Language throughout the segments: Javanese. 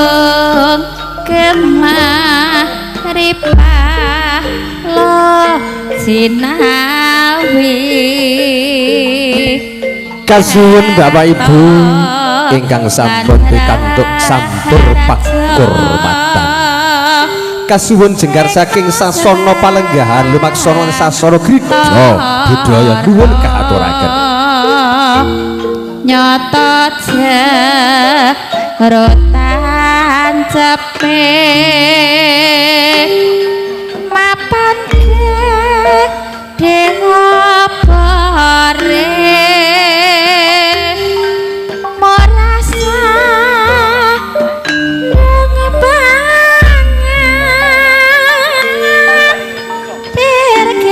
Kidung gemah ripah loh jinawi. Kasuwun Bapak Ibu ingkang sampun pikantuk sampur pakurmatan. Kasuwun jengkar saking sasana palenggahan lumaksana sasana grida budaya nuwun kaaturaken. Nyata jero tancepe mapan gedhe ngobore morasa nang pangan dirgahayu.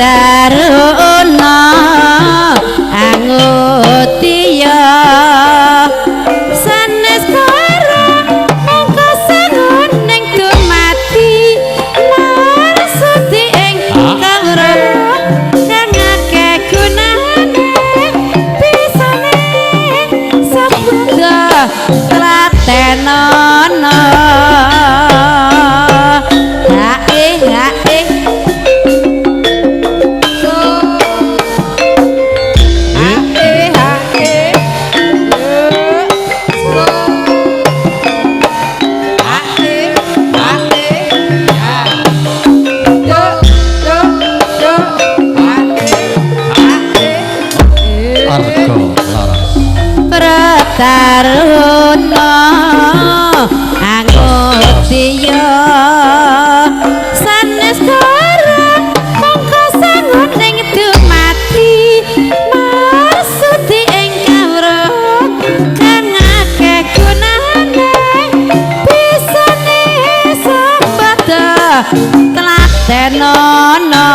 Taruna angutiya sanes kara mongko sangun ning dumadi marsudi ing kawruh kang akeh gunane bisane sabda tlatenono. Hae hae Arga Laras. Prataruna angutiya sanes kara mongko sangun ning dumadi marsudi ing kawruh kang akeh gunane bisane sambada tlatenono.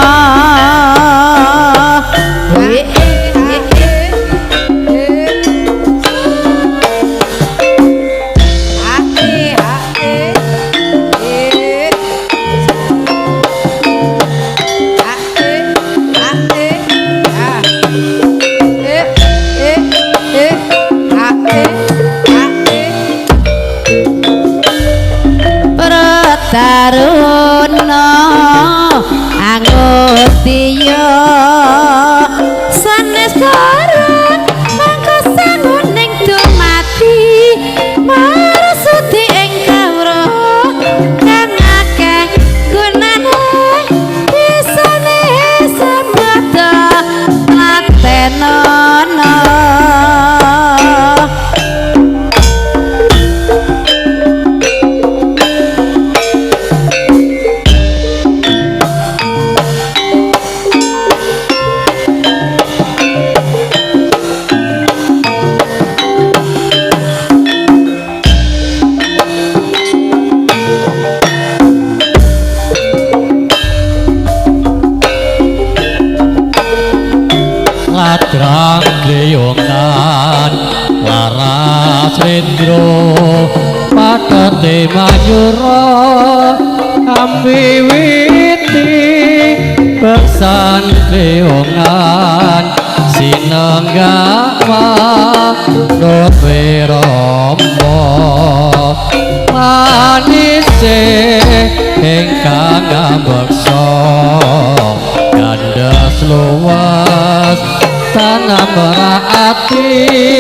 Taruna angutiya sanes kara mangko sangun ning dumadi marsudi ing kawruh kang akeh gunane bisane sembada tlatenono. Ladrang gleyongan laras rendro patete manyura amwiwiti beksan gleyongan sinenggak manut wirama manise ingkang ngambeksa gandhes luwes tanam ati